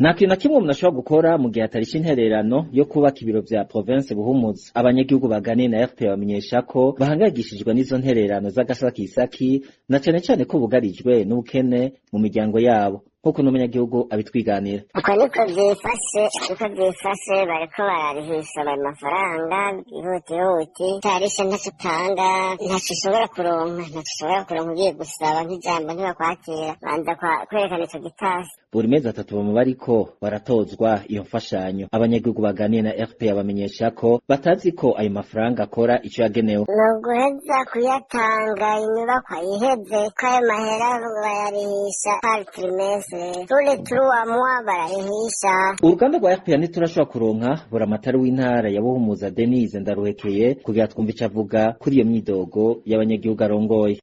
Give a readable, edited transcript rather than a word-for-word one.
Nta kintu na kimwe umuntu ashobora gukora mu gihe atarisha intererano yo kubaka ibiro vya province Buhumuza. Abanyagihugu baganiye na RPA bamenyesha ko bahangayikishijwe n'izo ntererano z'agasakisaki, na cane cane ko bugarijwe n'ubukene mu miryango yabo, nk'uko n'umunyagihugu abitwiganira. Uko niko vyifashe, niko vyifashe. Bariko bararihisha ayo mafaranga ihutihuti. Utarishe ntaco utanga, ntaco ushobora kuronka, ntaco ushobora kuronka. Ugiye gusaba nk'ijambo ntibakwakira, banza kwerekana ico gitasi. Buri mezi 3 bama bariko baratozwa iyo mfashanyo. Abanyagihugu baganiye na RPA bamenyesha ko batazi ko ayo mafaranga akora ico yagenewe. Ni uguheza kuyatanga inyubakwa iheze, ko ayo mahera bayarihisha par trimestre, tous les 3 mois bararihisha. Uruganda rwa RPA ntiturashobora kuronka buramatari w'intara ya Buhumuza, Denise Ndaruhekeye, kugira twumve ico avuga kuri iyo myidogo y'abanyagihugu arongoye.